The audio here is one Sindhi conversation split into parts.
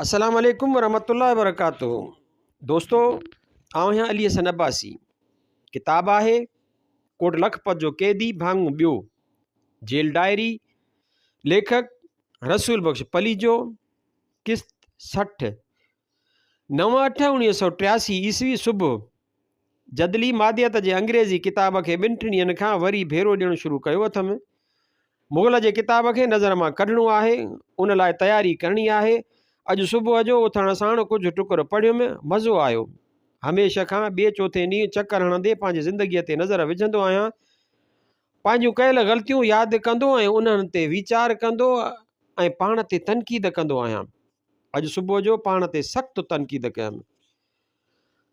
السلام عليڪم ورحمة الله وبرڪاته دوستو آئون آهيان علي حسن عباسي ڪتاب آهي ڪوٽ لکپت جو قيدي ڀاڱو ٻيو جيل ڊائري ليکڪ رسول بخش پليجو قسط 60 نو اٺ 1983 عيسوي صبح جدلي ماديت جي انگريزي ڪتاب کي ٻن ٽن ڏينهن کان وري ڀيرو ڏيڻ شروع ڪيو اٿم. مغل جي ڪتاب کي نظر مان ڪڍڻو آهي، ان لاء تياري ڪرڻي آهي. اڄ صبح جو اٿڻ ساڻ ڪجهه ٽڪر پڙهيم، مزو آيو. هميشه کان ٻئي چوٿين ڏينهن چڪر هڻندي پنهنجي زندگيء تي نظر وجهندو آهيان. پنهنجون ڪيل غلطيون ياد ڪندو ۽ انهن تي ويچار ڪندو ۽ پاڻ تي تنقيد ڪندو آهيان. اڄ صبح جو پاڻ تي سخت تنقيد ڪيم.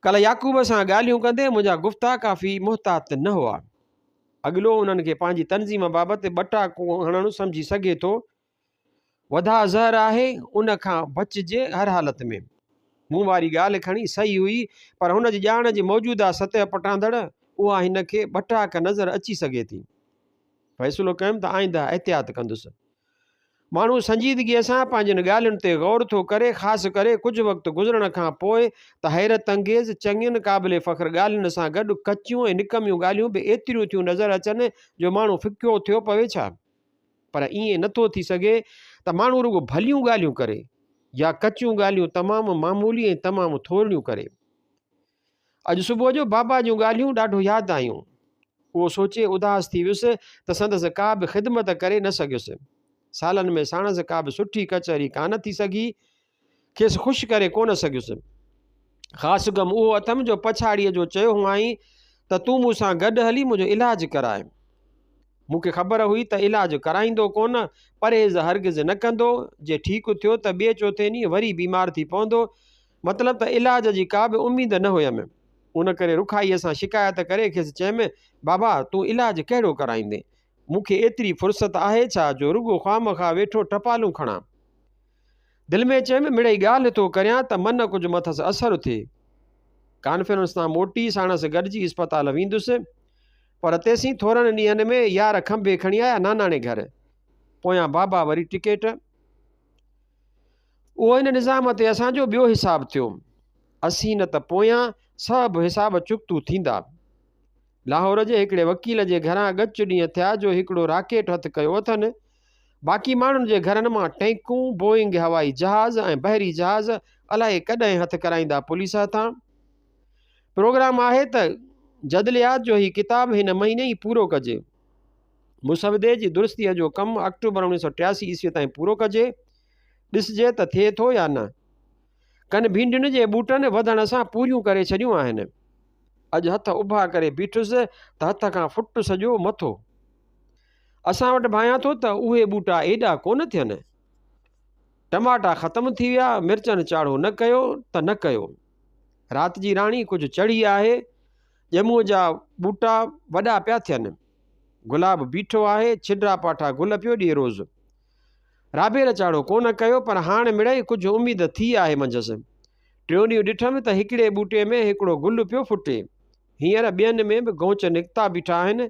ڪلهه يعقوب سان ڳالهيون ڪندي منهنجا گفتا ڪافي محتاط نه هئا. اڳلو انهن کي پنهنجي تنظيم بابت ٻٽاڪون هڻڻ سمجهي سگهي ٿو. وڌاء زهر آهي، ان کان بچجي هر حالت ۾. مون واري ڳالهه کڻي صحيح هئي، پر هن جي ڄاڻ جي موجوده سطح پٽاندڙ اها هن کي ٻٽاڪ نظر اچي سگهي ٿي. فيصلو ڪيم ته آئنده احتياط ڪندس. ماڻهو سنجيدگيء سان پنهنجين ڳالهين تي غور ٿو ڪري، خاص ڪري ڪجهه وقت گذرڻ کان پوء ته حيرت انگيز، چڱين، قابل فخر ڳالهين سان گڏ ڪچيون ۽ نڪميون ڳالهيون به ايتريون ٿيون نظر اچن جو ماڻهو ڦڪيو ٿيو پوي ڇا؟ پر ائين نه ٿو ٿي سگهي ته ماڻهو رڳو ڀليون ڳالهيون ڪري يا ڪچيون ڳالهيون تمام معمولي ۽ تمام ٿورڙيون ڪري. اڄ صبح جو بابا جون ڳالهيون ڏاڍو ياد آيون. اهو سوچي اداس ٿي ويس ته سندس ڪا به خدمت ڪري نه سگهيس. سالن ۾ ساڻس ڪا به سٺي ڪچهري ڪانه ٿي سگهي. کيس خوش ڪري ڪونه سگهيس. خاص غم اهو اٿم جو پڇاڙيء جو چيو هئائين ته تون مون سان گڏ هلي منهنجو علاج ڪراء. مون کي خبر هئي ته علاج ڪرائيندو ڪونه، پرهيز هرگز نه ڪندو، جي ٺيڪ ٿيو ته ٻئي چوٿين ڏينهن وري بيمار ٿي پوندو. مطلب ته علاج جي ڪا به اميد نه هيم. ان ڪري رکائيء سان شڪايت ڪري کيس چيم، بابا تون علاج ڪهڙو ڪرائيندين؟ مون کي ايتري فرصت آهي ڇا جو رڳو خوامخواه ويٺو ٽپالون کڻان؟ دل ۾ چيم، مڙئي ڳالهه ٿو ڪريان ته من ڪجهه مٿس اثر ٿئي. ڪانفرنس تان موٽي ساڻس گڏجي اسپتال ويندس. پر تيسين ٿورن ڏينهن ۾ يار کنڀي کڻي آيا ناناڻي گهر. پويان بابا وري ٽڪيٽ. اهو هن نظام تي اسان جو ٻيو حساب ٿيو. اسين نه ته پويان سڀ حساب چڪتو ٿيندا. لاهور جي هڪڙي وڪيل جي گهران ڳچ ڏينهن ٿيا جو هڪڙو راڪيٽ هٿ ڪيو اٿن. باقي ماڻهن جي گهرن مان ٽئنڪون، بوئنگ هوائي جهاز ۽ بحري جهاز الائي ڪڏهن هٿ ڪرائيندا پوليس هٿان. پروگرام آهي ته جدليات جو هي ڪتاب هن مهيني ئي پورو ڪجي. مسودي جي درستيء جو ڪم آڪٽوبر 1983 عيسويء تائين پورو ڪجي. ڏسجي ته ٿئي ٿو يا نه. ڪن ڀينڊين جي ٻوٽن وڌڻ سان پوريون ڪري ڇڏيون آهن. اڄ هٿ اڀا ڪري بيٺس ته هٿ کان ڦٽ سڄو مٿو. اسان وٽ ڀانيان ٿو ته اهي ٻوٽا ايڏا ڪونه ٿين. ٽماٽا ختم ٿي ويا، مرچن چاڙهو نه ڪيو ته نه ڪيو. رات جي راڻي ڪجهه چڙهي آهي. ڄمونء جا ٻوٽا وڏا پيا ٿين. گلاب بيٺو آهي، ڇڊا پاٺا گل پيو ڏئي روز. رابيل چاڙهو ڪونه ڪيو، پر هاڻ مڙئي ڪجهه اميد ٿي آهي منجهس. ٽيون ڏينهن ڏٺم ته هڪڙي ٻوٽي ۾ هڪڙو گل پيو ڦٽي. هينئر ٻين ۾ به گونچ نڪتا بيٺا آهن.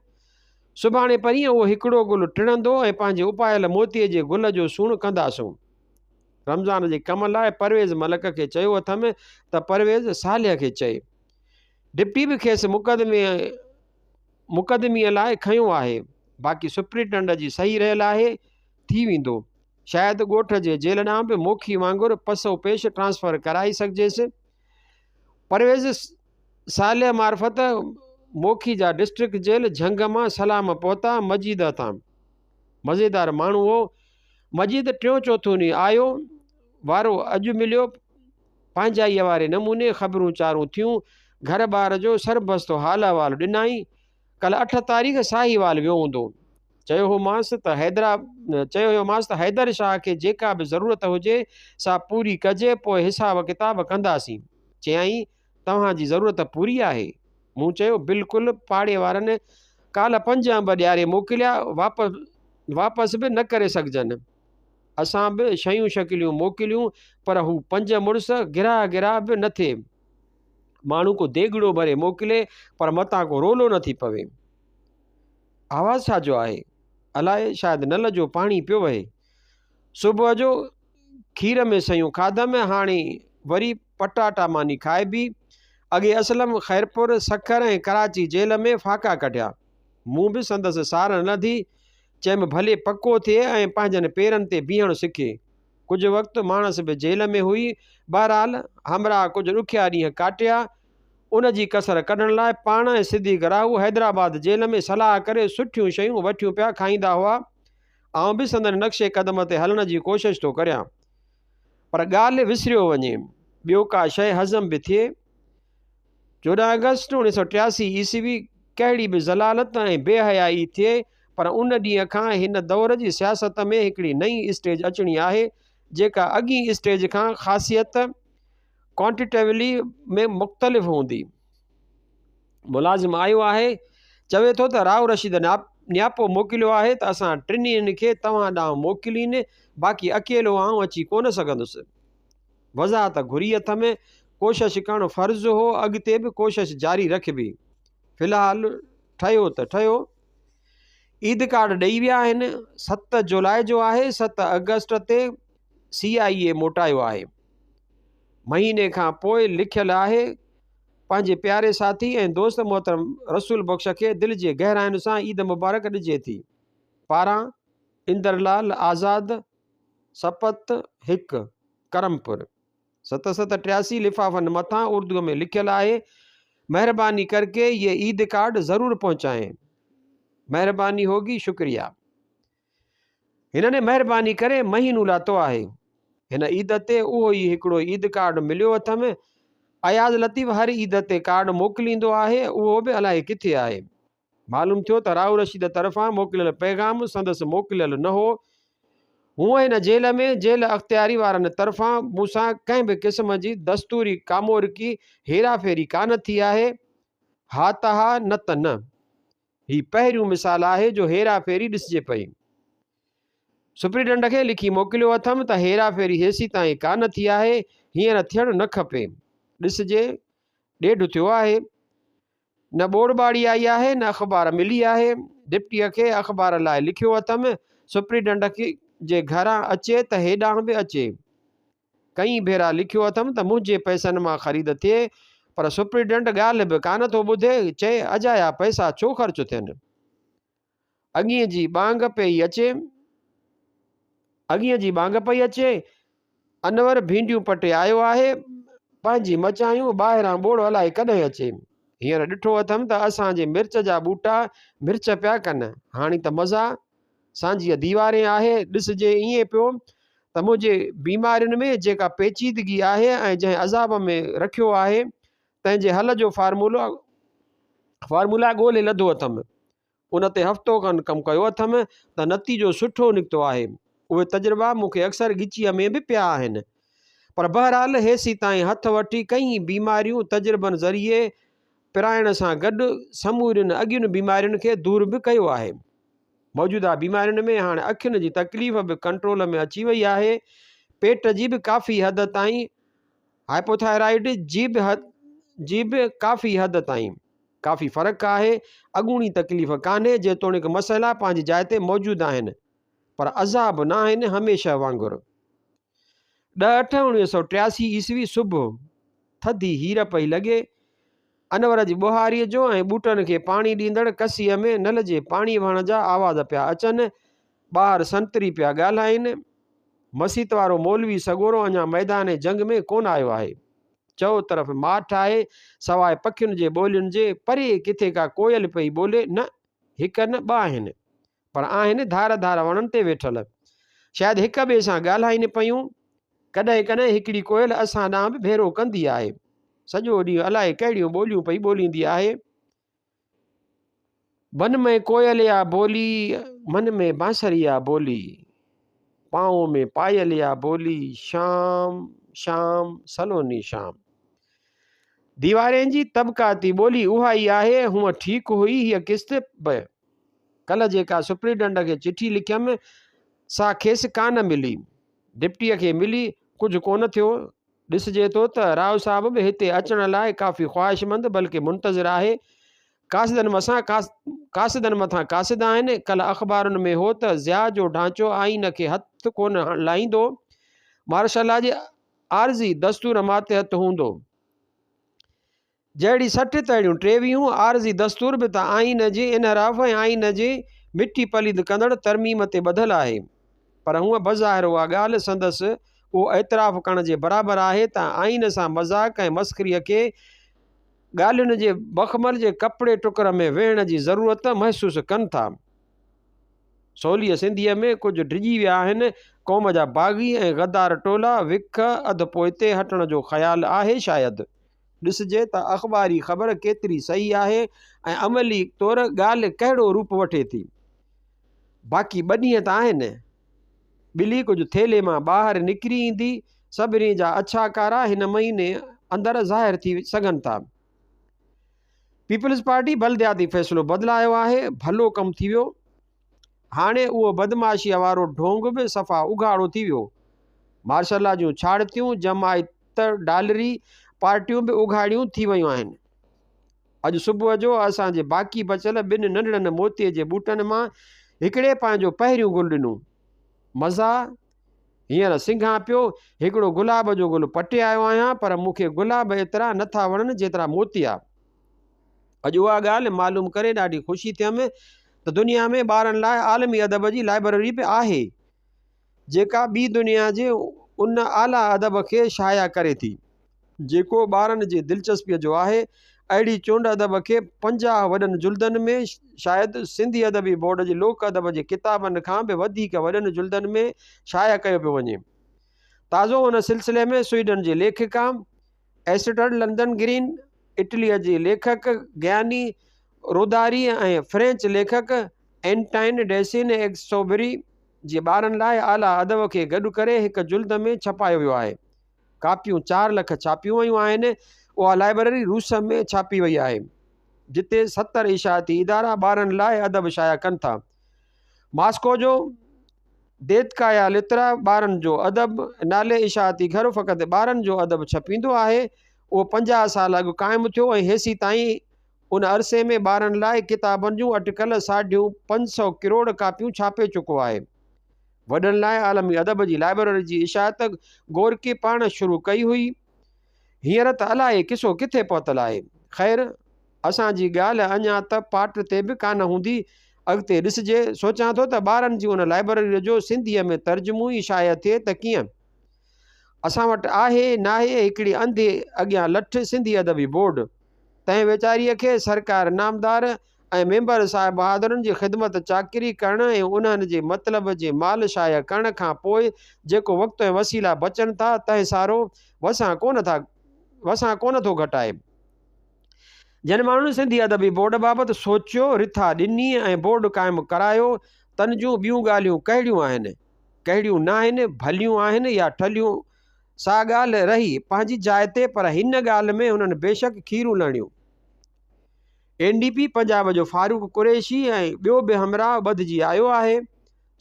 سڀاڻي پرينء اهو هڪڙو گل ٽڙندو ۽ پنهنجي اپايل موتيي جي گل جو سوڻ ڪنداسون. رمضان جي ڪم لاء پرويز ملڪ کي چيو اٿم ته پرويز صالح کي چئي. ڊپٽي به کيس مقدمي مقدمي لاء کنيو آهي. باقي سپرنٽنڊنٽ جي صحيح رهيل آهي، ٿي ويندو. شايد ڳوٺ جي جيل ڏانهن به موکي وانگر پس و پيش ٽرانسفر ڪرائي سگهجيس. پرويز صالح معرفت موکي جا ڊسٽرڪٽ جيل جهنگ مان سلام پهتا مجيد هٿان. مزيدار ماڻهو هو. مجيد ٽيون چوٿون ڏينهن آيو، وارو اڄ مليو. پنهنجائيء واري نموني خبرون چارون ٿيون. گهر ٻار جو سربستو حال احوال ڏنائين. ڪلهه اٺ تاريخ ساهيوال ويو هوندو. چيو هومانس ته حيدرا چيو هيومانس ته حيدر شاهه کي جيڪا به ضرورت هجي سا پوري ڪجي پوء حساب ڪتاب ڪنداسين. چيائين توهان جي ضرورت پوري آهي؟ مون چيو بلڪل پاڙي وارن ڪالهه پنج انب ڏياري موڪليا واپس به نه ڪري سگهجن. اسان به شيون شڪليون موڪليون پر هو پنج مڙس گراهه گراهه به نه ٿئي. ماڻهو ڪو ديڳڙو ڀري موڪلي پر متان ڪو رولو نه ٿي پوي. آواز ڇا جو آهي؟ الائي شايد نل جو پاڻي پيو وهي. صبح جو. کير ۾ سيون کاڌم، هاڻي وري پٽاٽا ماني کائبي. اڳي اسلم خيرپور، سکر ۽ ڪراچي جيل ۾ ڦاڪا ڪڍيا. مون به سندس سار نه لڌي. چيم ڀلي پڪو ٿئي ۽ پنهنجن پيرن تي بيهڻ سکي. ڪجهه وقت ماڻس به جيل ۾ هئي. بهرحال همراهه ڪجهه ڏکيا ڏينهن ڪاٽيا. ان جي ڪسر ڪڍڻ لاء پاڻ ۽ صديق راهو حيدرآباد جيل ۾ صلاح ڪري سٺيون شيون وٺيون پيا کائيندا هئا. آئون به سندن نقش قدم تي هلڻ جي ڪوشش ٿو ڪريان. پر ڳالهه وسريو وڃي. ٻيو ڪا شيء هضم به ٿئي. 14 آگسٽ 1983 عيسوي ڪهڙي به ذلالت ۽ بي حيائي ٿئي پر ان ڏينهن کان هن دور جي سياست ۾ هڪڙي نئين اسٽيج اچڻي آهي جيڪا اڳئين اسٽيج کان خاصيت Quantitatively ۾ مختلف هوندي. ملازم آيو آهي، چوي ٿو ته راء رشيد نياپو موڪليو آهي ته اسان ٽنهين کي توهان ڏانهن موڪلين، باقي اڪيلو آئون اچي ڪونه سگهندس. وضاحت گهري اٿم، ڪوشش ڪرڻ فرض هو، اڳتي به ڪوشش جاري رکبي. في الحال ٺهيو ته ٺهيو. عيد ڪارڊ ڏئي ويا آهن، ست جولاء جو آهي، ست آگسٽ تي سي آء اي موٽايو آهي. مهيني کان پوء لکيل آهي، پنهنجي پياري ساٿي ۽ دوست محترم رسول بخش کي دل جي گهراين سان عيد مبارڪ ڏجي ٿي. پاران، اندر لال آزاد، سپت، هڪ، ڪرمپور. ست ست 83 لفافن مٿان اردوء ۾ لکيل آهي، مهرباني ڪرڪي يي عيد ڪارڊ ضرور پهچائين. مهرباني هوگي، شڪريه. هنن مهرباني ڪري مهينو لاتو آهي. هن عيد تي اهو ئي هڪڙو عيد ڪارڊ مليو اٿم. اياز لطيف هر عيد تي ڪارڊ موڪليندو آهي، اهو به الائي ڪٿي آهي. معلوم ٿيو ته راهو رشيد طرفان موڪليل پيغام سندس موڪليل نه هو. هونء هن جيل ۾ جيل اختياري وارن طرفان مون سان ڪنهن به قسم جي دستوري ڪامورڪي هيراڦيري ڪانه ٿي آهي. ها ته ها نه ته نه. هي پهريون مثال آهي جو هيرا ڦيري ڏسجي پئي. سپرنٽنڊنٽ کي لکي موڪليو اٿم ته هيرا ڦيري هيسيتائين ڪانه ٿي آهي، هينئر ٿيڻ نه کپي. ڏسجي، ڏيڍ ٿيو آهي. نه ٻوڙ ٻاڙي آئي آهي نه اخبار ملي آهي. ڊپٽيء کي اخبار لاء لکيو اٿم، سپرنٽنڊنٽ جي گهران اچي ته هيڏانهن به اچي. ڪئين ڀيرا لکيو اٿم ته منهنجي پئسن مان خريد ٿئي، پر سپرنٽنڊنٽ ڳالهه به ڪانه ٿو ٻڌي، چئي اجايا پئسا ڇو خرچ ٿين. اڳينء جي ٻانگ پئي اچي، اڳينء جي ٻانگ پئي اچي، انور ڀينڊيون پٽي آيو آهي، پنهنجي مچايون، ٻاهران ٻوڙ الائي ڪڏهن اچي. هينئر ڏٺو اٿم ته اسان جي مرچ جا ٻوٽا مرچ پيا ڪن، هاڻي ته مزا سانجهيء ديوارين آهي، ڏسجي ائين پيو ته منهنجي بيمارين ۾ جيڪا پيچيدگي آهي ۽ جنهن عذاب ۾ رکيو آهي، تنهن جي حل جو فارمولو Formula ڳولي لڌو اٿم. ان تي هفتو کن ڪم ڪيو اٿم ته نتيجو سٺو نڪتو آهي. اهي تجربا مون کي اڪثر ڳچيء ۾ به پيا آهن. پر بهرحال هيسيتائين هٿ وٺي ڪئين بيماريون تجربن ذريعي پرائڻ سان گڏ سمورين اڳين بيمارين کي دور به ڪيو آهي. موجوده بيمارين ۾ هاڻ اکين جي تڪليف به ڪنٽرول ۾ اچي وئي آهي، پيٽ جي به ڪافي حد تائين، هائپوٿائرائيڊ جي به جي به ڪافي حد تائين ڪافي فرق آهي، اڳوڻي تڪليف ڪانهي، جيتوڻيڪ مسئلا پنهنجي جاء تي موجود آهن پر عذاب ناهن هميشه وانگر. ڏهه اٺ 1983 عيسوي صبح ٿڌي هير پئي لڳي، انور جي ٻهاريء جو ۽ ٻوٽن کي پاڻي ڏيندڙ ڪسيء ۾ نل جي پاڻي وهڻ جا آواز پيا اچن. ٻاهر سنتري پيا ڳالهائين. مسيت وارو مولوي سڳورو اڃا ميدان جنگ ۾ ڪونه آيو آهي. چؤ طرف ماٺ آهي، سواء پکين جي ٻولين جي. پري ڪٿي ڪا ڪوئل پئي ٻولي. نه، هڪ نه، ٻه آهن. پر آهن ڌار ڌار وڻن تي ويٺل. شايد هڪ ٻئي سان ڳالهائين پيون. ڪڏهن ڪڏهن هڪڙي ڪوئل اسان ڏانهن به ڀيرو ڪندي آهي. سڄو ڏينهن الائي ڪهڙيون ٻوليون پئي ٻوليندي آهي. بن ۾ ڪوئل يا بولي، من ۾ بانسري يا بولي، پانء ۾ پايل يا بولي، شام، شام، سلوني شام. ديوارين جي طبقاتي ٻولي اها ئي آهي. هونء ٺيڪ هئي هيء قسط به. ڪلهه جيڪا سپرنٽنڊنٽ کي چٺي لکيم، سا کيس ڪانه ملي. ڊپٽيء کي ملي، ڪجهه ڪونه ٿيو. ڏسجي ٿو ته راء صاحب به هتي اچڻ لاء ڪافي خواهشمند بلڪه منتظر آهي. قاصدن مسان قاصدن مٿان قاصد آهن. ڪلهه اخبارن ۾ هو ته ضياء جو ڍانچو آئين کي هٿ ڪونه لائيندو. مارشل لا جي عارضي دستور ماتحت هوندو. جهڙي 60 تهڙيون ٽيويهون، عارضي دستور به ته آئين جي انحراف ۽ آئين جي مٽي پليد ڪندڙ ترميم تي ٻڌل آهي. پر هونء بظاهر اها ڳالهه سندس اهو اعتراف ڪرڻ جي برابر آهي ته آئين سان مذاق ۽ مسخريء کي ڳالهين جي بخمل جي ڪپڙي ٽڪر ۾ ويڙهڻ جي ضرورت محسوس ڪن ٿا. سوليء سنڌيء ۾ ڪجهه ڊڄي ويا آهن. قوم جا باغي ۽ غدار ٽولا وک اڌ پوئتي هٽڻ جو خيال آهي شايد. ڏسجي ته اخباري خبر ڪيتري صحيح آهي ۽ عملي طور ڳالهه ڪهڙو روپ وٺي ٿي. باقي ٻه ڏينهن ته آهن. ٻلي ڪجهه ٿيلهي مان ٻاهر نڪري ايندي. سڀني جا اڇا ڪارا هن مهيني اندر ظاهر ٿي سگهن ٿا. پيپلز پارٽي بلدياتي فيصلو بدلايو آهي، ڀلو ڪم ٿي ويو. هاڻي اهو بدمعاشيء وارو ڍونگ به صفا اگهاڙو ٿي ويو. مارشل لا جون ڇاڙتيون جماعت ڊالري پارٽيون به اگهاڙيون ٿي ويون آهن. اڄ صبح جو اسان جي باقي بچيل ٻن ننڍڙن موتيي جي ٻوٽن مان هڪڙي پنهنجو پهريون گل ڏنو. مزا! هينئر سنگهان پيو، هڪڙو گلاب جو گل پٽي آيو آهيان، پر مون کي گلاب ايترا نه ٿا وڻن جيترا موتيا. اڄ اها ڳالهه معلوم ڪري ڏاڍي خوشي ٿيم ته دنيا ۾ ٻارن لاء عالمي ادب جي لائبرري به آهي، جيڪا ٻي دنيا جي ان اعليٰ ادب کي شايع ڪري ٿي، جيڪو ٻارن جي دلچسپيء جو آهي. اهڙي چونڊ ادب کي 50 وڏن جلدن ۾، شايد سنڌي ادبي بورڊ جي لوڪ ادب جي ڪتابن کان به وڌيڪ وڏن جلدن ۾ شايع ڪيو پيو وڃي. تازو ان سلسلي ۾ سوئيڊن جي ليکڪا ايسٽرڊ لندن گرين، اٽليء جي ليکڪ گياني روداري ۽ فرينچ ليکڪ اينٽائن ڊيسين ايگسوبري جي ٻارن لاء اعليٰ ادب کي گڏ ڪري هڪ جلد ۾ ڇپايو ويو آهي. ڪاپيون 4 لک ڇاپيون ويون آهن. اها لائبرري روس ۾ ڇاپي وئي آهي، جتي 70 اشاعتي ادارا ٻارن لاء ادب شايع ڪن ٿا. ماسڪو جو ديتڪايا لترا، ٻارن جو ادب، نالي اشاعتي گهر فقط ٻارن جو ادب ڇپيندو آهي. اهو 50 سال اڳ قائم ٿيو ۽ هيسيتائين ان عرصي ۾ ٻارن لاء ڪتابن جون اٽڪل ساڍيون 500 ڪروڙ ڪاپيون ڇاپي چڪو آهي. وڏن لاء عالمي ادب جي لائبرري جي اشاعت گورڪي پاڻ شروع ڪئي هئي. هينئر ته الائي قصو ڪٿي پهتل آهي. خير! اسان جي ڳالهه اڃا ته پاٽ تي به ڪانه هوندي. اڳتي ڏسجي. سوچان ٿو ته ٻارن جي ان لائبرريء جو سنڌيء ۾ ترجمو ئي شايع ٿئي ته ڪيئن؟ اسان وٽ آهي ناهي هڪڙي انڌي اڳيان لٺ سنڌي ادبي بورڊ. تنهن ويچاريء کي سرڪار نامدار ۽ ميمبر صاحب بهادرن جي خدمت چاڪري ڪرڻ ۽ انهن جي مطلب جي مال شايع ڪرڻ کان پوء جيڪو وقت ۽ وسيلا بچن ٿا، تنهن سارو وسان ڪونه ٿا وسان ڪونه ٿو گهٽائي. جن ماڻهن سنڌي ادبي بورڊ بابت سوچيو، رٿا ڏني ۽ بورڊ قائم ڪرايو، تن جون ٻيون ڳالهيون ڪهڙيون آهن، ڪهڙيون ناهن، ڀليون آهن يا ٺلهيون، سا ڳالهه رهي پنهنجي جاء تي، پر هن ڳالهه ۾ هنن بيشڪ کيرون لهڻيون. اين ڊي پي پنجاب جو فاروق قريشي ۽ ٻيو به همراهه ٻڌجي آيو آهي.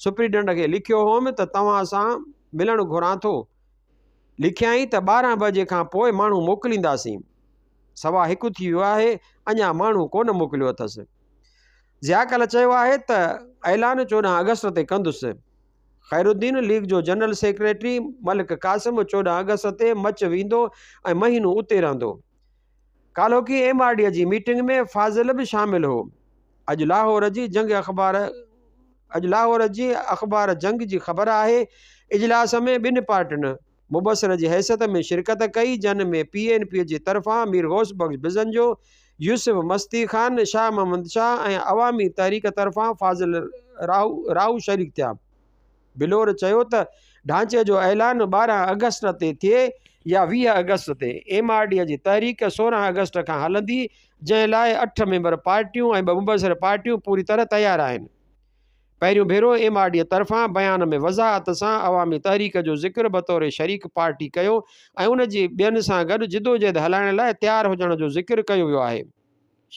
سپرنٽينڊنٽ کي لکيو هوم ته توهان سان ملڻ گهران ٿو. لکيائين ته 12 بجي کان پوء ماڻهو موڪلينداسين. سوا هڪ ٿي ويو آهي، اڃا ماڻهو ڪونه موڪليو اٿس. ضياء ڪالهه چيو آهي ته اعلان 14 آگسٽ تي ڪندس. خيرالدين ليگ جو جنرل سيڪريٽري ملڪ قاسم 14 آگسٽ تي مچ ويندو ۽ مهينو اتي رهندو. ڪالهوڪي ايم آر ڊي جي ميٽنگ ۾ فاضل به شامل هو. اڄ لاهور جي جنگ اخبار اڄ لاهور جي اخبار جنگ جي خبر آهي. اجلاس ۾ ٻن پارٽين مبصر جي حيثيت ۾ شرڪت ڪئي جن ۾ پي اين پي جي طرفان مير غوث بخش بزنجو، يوسف مستي خان، شاهه محمد شاهه ۽ عوامي تحريڪ طرفان فاضل راهو شريڪ ٿيا. بلور چيو ته ڍانچي جو اعلان 12 آگسٽ تي ٿئي يا 20 آگسٽ تي، ايم آر ڊي جي تحريڪ 16 آگسٽ کان هلندي، جنهن لاء اٺ ميمبر پارٽيون ۽ ٻه مبصر پارٽيون پوري طرح تيار آهن. پهريون ڀيرو ايم آر ڊي طرفان بيان ۾ وضاحت سان عوامي تحريڪ جو ذڪر بطور شريڪ پارٽي ڪيو ۽ ان جي ٻين سان گڏ جدوجهد هلائڻ لاء تيار هجڻ جو ذڪر ڪيو ويو آهي.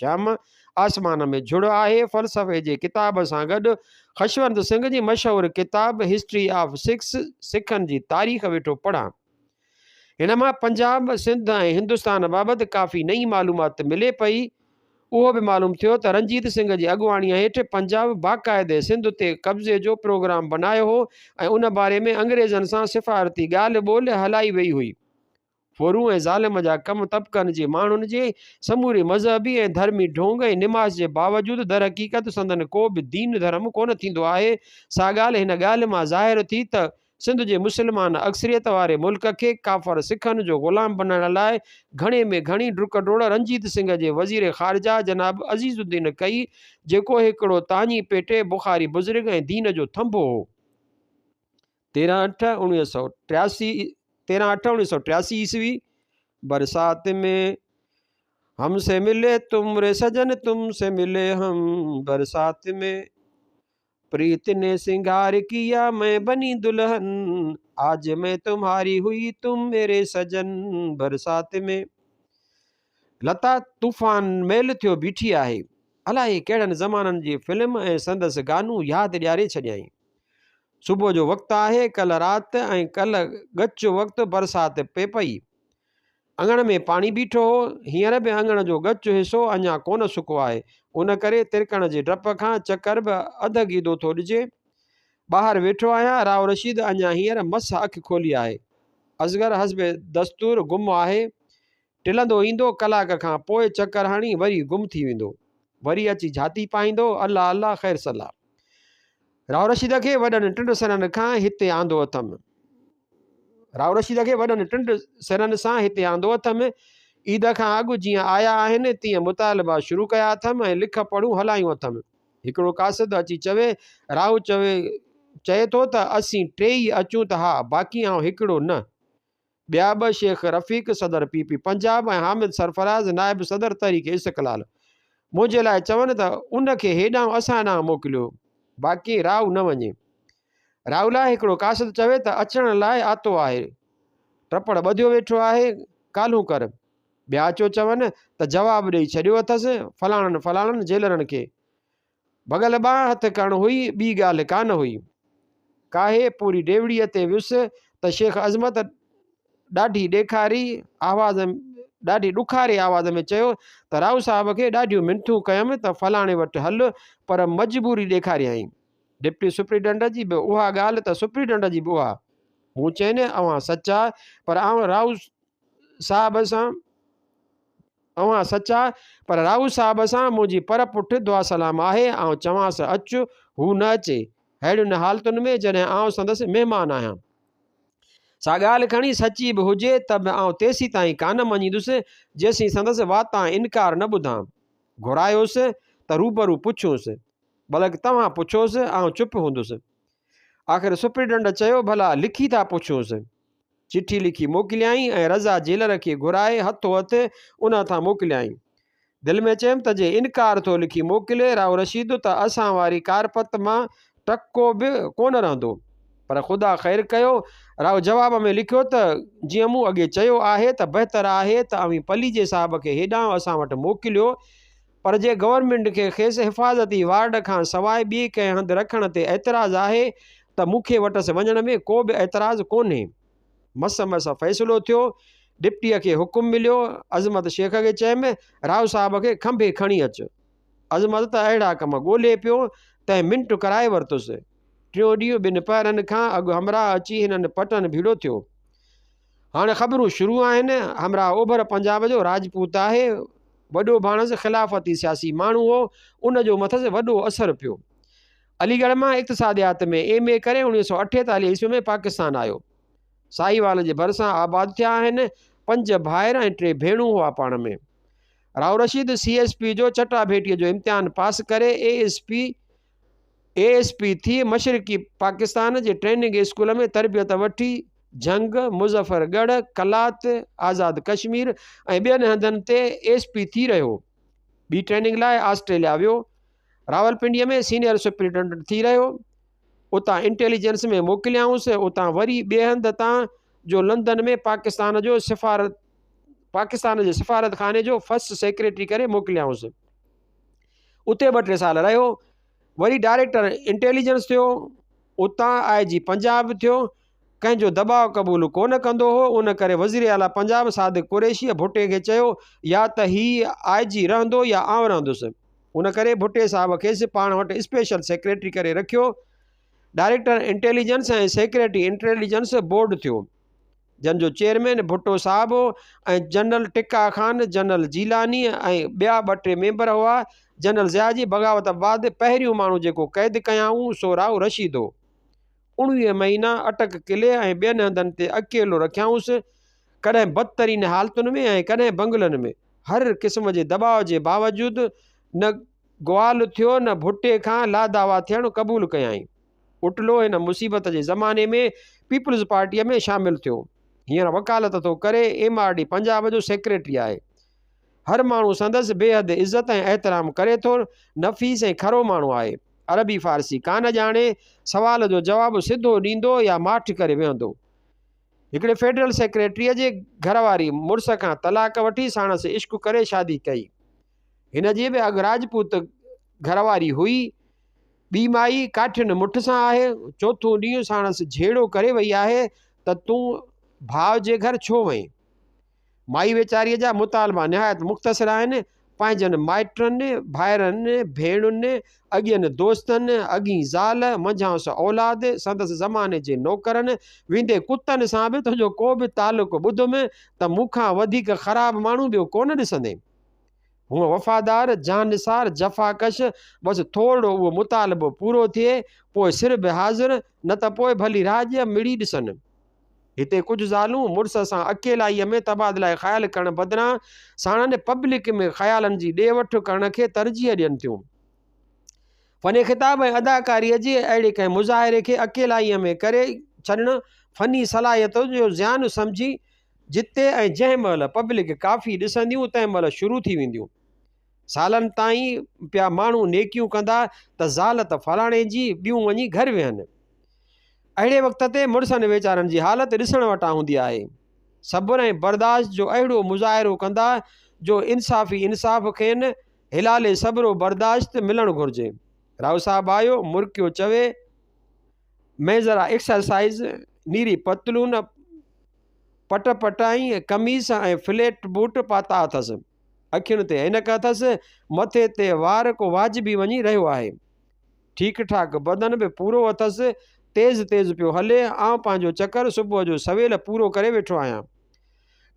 شام، آسمان ۾ جھڙ آهي فلسفي جي ڪتاب سان گڏ خشونت سنگهه جي مشهور ڪتاب هسٽري آف سکس، سکن جي تاريخ، ويٺو پڙهان. هن مان پنجاب، سنڌ ۽ هندستان بابت ڪافي نئين معلومات ملي پئي. اهو به معلوم ٿيو ته رنجيت سنگهه جي اڳواڻيء هيٺ پنجاب باقاعدي سنڌ تي قبضي جو پروگرام بنايو هو ۽ ان باري ۾ انگريزن سان سفارتي ڳالهه ٻولهه هلائي وئي هئي. ڦورو ۽ ظالم جا ڪم طبقن جي ماڻهن جي سموري مذهبي ۽ ڌرمي ڍونگ ۽ نماز جي باوجود درحقيقت سندن ڪو به دين ڌرم ڪونه ٿيندو آهي، سا ڳالهه هن ڳالهه مان ظاهر ٿي ته سنڌ جي مسلمان اڪثريت واري ملڪ کي ڪافر سکن جو غلام بنائڻ لاء گهڻي ۾ گهڻي ڊڪ ڊوڙ رنجيت سنگهه جي وزير خارجه جناب عزيز الدين ڪئي، جيڪو هڪڙو تاڃي پيٽي بخاري بزرگ ۽ دين جو ٿنڀو هو. 13 اٺ 1983 13 اٺ 1983 عيسوي برسات ۾ هم سي ملي تم ري سجن تم سي ملي هم برسات ۾ پريت ني سنگار ڪيا مين بني دلهن آج مين تمهاري هئي تم ميري سجن برسات ۾. لتا طوفان ميل ٿيو بيٺي آهي. الائي ڪهڙن زمانن جي فلم ۽ سندس گانو ياد ڏياري ڇڏيائين. صبح جو وقت آهي، ڪلهه رات ۽ ڪلهه ڳچ وقت برسات پئي پئي. اڱڻ ۾ پاڻي بيٺو هو. هينئر به اڱڻ جو ڳچ حصو اڃا ڪونه سڪو آهي. ان ڪري ترڪڻ جي ڊپ کان چڪر به اڌ گيدو ٿو ڏجي. ٻاهر ويٺو آهيان. راء رشيد اڃا هينئر مس اک کولي آهي. اصغر حسب دستور گم آهي. ٽلندو ايندو، ڪلاڪ کان پوء چڪر هڻي وري گم ٿي ويندو. وري اچي جهاتي پائيندو، الله الله خير صلا. راء رشيد کي وڏن ٽنڊ سرن کان هتي آندو اٿم. راء رشيد کي وڏن ٽنڊ سرن سان هتي آندو اٿم. عيد کان اڳ جيئن آيا آهن، تيئن مطالبا شروع ڪيا اٿم ۽ لک پڙهون هلايون اٿم. هڪڙو قاصد اچي چوي، راء چوي چئي ٿو ته اسين ٽيئي اچون ته ها، باقي آئون هڪڙو نه. ٻيا ٻه شيخ رفيق صدر پي پي پنجاب ۽ حامد سرفراز نائب صدر تحريڪ استقلال منهنجي لاء چون ته ان کي هيڏانهن اسان ڏانهن موڪليو، باقي راء نه وڃي. راء لاء هڪڙو قاصد چوي ته اچڻ لاء آتو آهي، ٽپڙ ٻڌيو ويٺو آهي، ڪالهون ڪر. ٻيا اچيو چون ته جواب ڏيئي ڇڏيو اٿس فلاڻن فلاڻن جيلرن کي. ڀڳل ٻانهن هٿ ڪرڻ هئي، ٻي ڳالهه ڪانه هئي. ڪاهي پوري ڊيوڙيء تي ويس ته شيخ عظمت ڏاڍي ڏيکاري آواز ڏاڍي ڏکاري آواز ۾ چيو ته راء صاحب کي ڏاڍيون منٿون ڪيم ته فلاڻي وٽ هل پر مجبوري ڏيکاريائين. ڊپٽي سپرنٽينڊنٽ جي به اها ڳالهه ته سپرنٽينڊنٽ جي به اها. مون چين اوهان سچا پر آئون راء صاحب سان اوهان سچا پر راء صاحب سان منهنجي پر پٺ دعا سلام آهي آئون چوانس اچ هو نه اچي ههڙين حالتن ۾ جڏهن آئون سندس مهمان آهيان. سا ڳالهه کڻي سچي به هجي ته به آئون تيسيتائين ڪانه مڃيندس جيسين سندس واتان انڪار نه ٻڌان. گهرايوس ته روبرو پڇونس. بلڪ توهان پڇوس، آئون چپ هوندس. آخر سپرنٽينڊنٽ چيو، ڀلا لکي ٿا پڇونس. چٺي لکي موڪليائين ۽ رضا جيلر کي گهرائي هٿو هٿ ان هٿان موڪليائين. دل ۾ چيم ته جي انڪار ٿو لکي موڪلي راء رشيد ته اسان واري ڪارپت مان ٽڪو به ڪونه رهندو. پر خدا خير ڪيو، راء جواب ۾ لکيو ته جيئن مون اڳي چيو آهي ته بهتر آهي ته اوهين پليجي صاحب کي هيڏانهن اسان وٽ موڪليو، پر جي گورنمينٽ کي کيس حفاظتي وارڊ کان سواء ٻئي ڪنهن هنڌ رکڻ تي اعتراض آهي ته مون کي وٽس وڃڻ ۾ ڪو به اعتراض ڪونهي. مس مس فيصلو ٿيو. ڊپٽيء کي حڪم مليو. عظمت شيخ کي چيم، راء صاحب کي کنڀي کڻي اچ. عظمت ته اهڙا ڪم ڳولي پيو، تنهن منٽ ڪرائي ورتس. ٽيون ڏينهن ٻن پهرن کان اڳ همراهه اچي هنن پٽن ڀيڙو ٿيو. هاڻ خبرون شروع آهن. همراهه اوڀر پنجاب جو راجپوت آهي. وڏو ڀاڻس خلافتي سياسي ماڻهو هو، ان جو مٿس وڏو اثر پيو. علي ڳڙهه مان اقتصاديات ۾ ايم اي ڪري 1948 عيسوي ۾ پاڪستان آيو. ساهيوال جي ڀرسان آباد ٿيا آهن. پنج ڀائر ۽ ٽي ڀيڻون هئا پاڻ ۾. Rao Rashid C S P جو چٽاڀيٽيء جو امتحان پاس ڪري اي ايس پي، ASP، ٿي مشرقي پاڪستان جي ٽريننگ اسڪول ۾ تربيت وٺي جهنگ، مظفر ڳڙهه، قلات، آزاد ڪشمير ۽ ٻين هنڌن تي ايس پي ٿي رهيو. ٻي ٽريننگ لاء آسٽريليا ويو. راولپنڊيء ۾ سينئر سپرنٽينڊنٽ ٿي رهيو. اتان انٽيليجنس ۾ موڪليائونس. اتان وري ٻئي هنڌ تان جو لندن ۾ پاڪستان جو سفارت پاڪستان جي سفارتخاني جو فرسٽ سيڪريٽري ڪري موڪليائونس. اتي ٻه ٽي سال رهيو. وري ڊائريڪٽر انٽيليجنس ٿيو. اتان آء جي پنجاب ٿيو. ڪنهن جو دٻاء قبول ڪونه ڪندو هو، ان ڪري وزيراعليٰ پنجاب صادق قريشيء ڀٽي کي چيو، يا ته هي آء جي رهندو يا آئون رهندس. ان ڪري ڀٽي صاحب کيس پاڻ وٽ اسپيشل سيڪريٽري ڪري رکيو. Director intelligence ۽ secretary intelligence board ٿيو، جن جو چيئرمين ڀٽو صاحب هو ۽ جنرل ٽڪا خان، جنرل جيلاني ۽ ٻيا ٻه ٽي ميمبر هئا. جنرل ضياء جي بغاوت بعد پهريون ماڻهو جيڪو قيد ڪيائون، سو رائو رشيد هو. 19 مهينا اٽڪ قلعي ۽ ٻين هنڌن تي اڪيلو رکيائونس، ڪڏهن بدترين حالتن ۾ ۽ ڪڏهن بنگلن ۾. هر قسم جي دٻاء جي باوجود نه گوال ٿيو نه ڀٽي کان لادعويٰ ٿيڻ قبول ڪيائين. اٽلو هن مصيبت جي زماني ۾ پيپلز پارٽيء ۾ شامل ٿيو. هينئر وڪالت ٿو ڪري، ايم آر ڊي پنجاب جو سيڪريٽري آهي. هر ماڻهو سندس بيحد عزت ۽ احترام ڪري ٿو. نفيس ۽ کرو ماڻهو آهي. عربي فارسي ڪانه ڄاڻي، سوال جو جواب سڌو ڏيندو يا ماٺ ڪري ويهندو. هڪڙي فيڊرل سيڪريٽريء جي گهر واري مڙس کان طلاق وٺي ساڻس عشق ڪري شادي ڪئي. هن جي به اڳ راجپوت گهر واري هئي. ٻي مائي ڪاٺين مٺ سان آهي. چوٿون ڏينهن ساڻس جهيڙو ڪري وئي آهي ته تون ڀاء جي گهر ڇو وئين؟ مائي ويچاريء جا مطالبا نهايت مختصر آهن، پنهنجن مائٽن، ڀائرن، ڀيڻن، اڳين دوستن، اڳين زال، منجهانئس اولاد، سندس زماني جي نوڪرن، ويندي ڪتن سان به تنهنجو ڪو به تعلق ٻڌم ته مون کان وڌيڪ خراب ماڻهو ٻيو ڪونه ڏسندين. هونء وفادار، جانثار، جفاڪش، بس ٿورڙو اهو مطالبو پورو ٿئي، پوء سر به حاضر، نه ته پوء ڀلي راڄ مڙئي ڏسن. هتي ڪجهه زالون مڙس سان اڪيلائيء ۾ تبادله خيال ڪرڻ بدران ساڻن پبلڪ ۾ خيالن جي ڏي وٺ ڪرڻ کي ترجيح ڏين ٿيون. فن خطاب ۽ اداڪاريء جي اهڙي ڪنهن مظاهري کي اڪيلائيء ۾ ڪري ڇڏڻ فني صلاحيت جو زيان سمجهي جتي ۽ جنهن مهل پبلڪ ڪافي ڏسنديون تنهن مهل شروع ٿي وينديون. سالن تائين پيا ماڻهو نيڪيون ڪندا ته زال ته فلاڻي جي، ٻيون وڃي گهر ويهن. اهڙي وقت تي مڙسن ويچارن جي حالت ڏسڻ وٽان هوندي آهي. صبر ۽ برداشت جو اهڙو مظاهرو ڪندا جو انصافي انصاف کين هلال صبر و برداشت ملڻ گهرجي. راء صاحب آيو، مرڪيو چوي، مين ذرا ايڪسرسائيز، نيري پتلون، پٽ پٽائين قميص ۽ فليٽ بوٽ پاتا اٿس. اکين تي عينڪ اٿس، مٿي تي وار ڪو واجبي وڃي رهيو آهي. ٺيڪ ٺاڪ بدن به پورو اٿس، تيز تيز پيو هلي، آئون پنهنجو چڪر صبح جو سويل پورو ڪري ويٺو آهيان.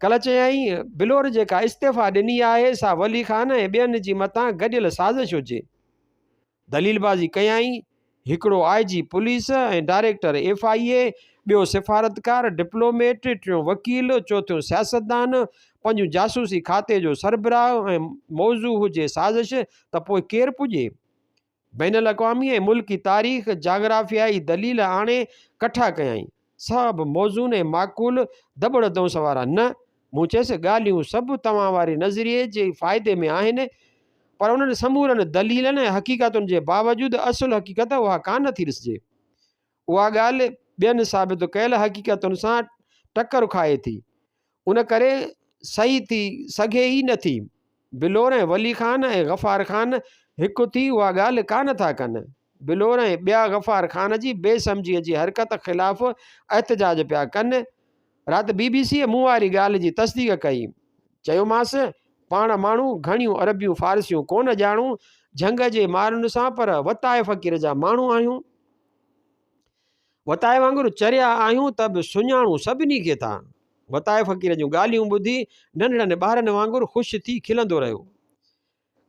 ڪلهه چيائين، بلور جيڪا استعيفا ڏني آهي، سا ولي خان ۽ ٻين جي متان گڏيل سازش هجي. دليل بازي ڪيائين، هڪڙو آء جي پوليس ۽ ڊائريڪٽر ايف I اي، ٻيو سفارتڪار، ڊپلوميٽ، ٽيون وڪيل، چوٿيون سياستدان، پنجون جاسوسي کاتي جو سربراهه ۽ موضوع هجي سازش ته پوء ڪير پڄي؟ بين الاقوامي ۽ ملڪي تاريخ، جاگرافيائي دليل آڻي ڪٺا ڪيائين. سڀ موزون ۽ معقول ڌٻڻ دونس وارا نه. مون چيس، ڳالهيون سڀ توهان واري نظريي جي فائدي ۾ آهن، پر انهن سمورن دليلن ۽ حقيقتن جي باوجود اصل حقيقت اها ڪانه ٿي ڏسجي. اها ڳالهه ٻين ثابت ڪيل حقيقتن سان ٽڪر کائي ٿي. ان ڪري صحيح ٿي سگهي ئي نه ٿي. بلور ۽ ولي خان ۽ غفار خان هڪ ٿي اها ڳالهه ڪانه ٿا ڪن. بلور ۽ ٻيا غفار خان جي بي سمجهيء جي حرڪت خلاف احتجاج پيا ڪن. رات بي بي سيء مون واري ڳالهه جي تصديق ڪئي. چيومانس، پاڻ ماڻهو گهڻيون عربيون فارسيون ڪونه ڄاڻون، جهنگ جي مارن سان پر وتائي فقير جا ماڻهو آهيون. وتائي وانگر چريا آهيون ته به سڃاڻون سڀني کي ٿا. وتائي فقير جون ڳالهيون ٻڌي ننڍڙن ٻارن وانگر خوش ٿي کلندو رهيو.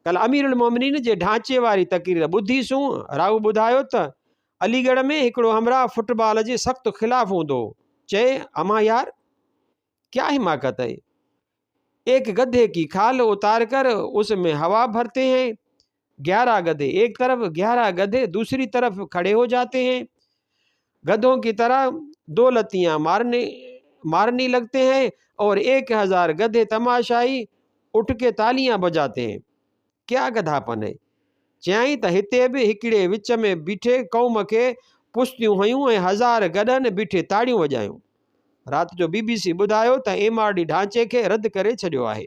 ڪلهه امير المومنين جي ڍانچي واري تقرير ٻڌي سون، راهو ٻڌايو ته علي ڳڙهه ۾ هڪڙو همراهه فٽ بال جي سخت خلاف هوندو هو. چئي، امان يار! ڪيا حماقت هي؟ ايڪ گڌي ڪي کال اتار ڪر اس ۾ هوا ڀرتي هين. گيارهه گدھے ايڪ طرف گيارهه گدھے دوسري طرف کڙي هو جاتي هين گدھون ڪي طرح دو لتيان مارني مارني لگتي هين اور ايڪ هزار گدھے تماشائي اٺ ڪي تاليان بجاتي هين ڪيا گدھاپن هي چيائين ته هتي به هڪڙي وچ ۾ بيٺي قوم کي پستيون هنيون ۽ هزار گڏهن بيٺي تاڙيون وڄايون رات جو بي بي سي ٻڌايو ته ايم آر ڊي ڍانچي کي رد ڪري ڇڏيو آهي.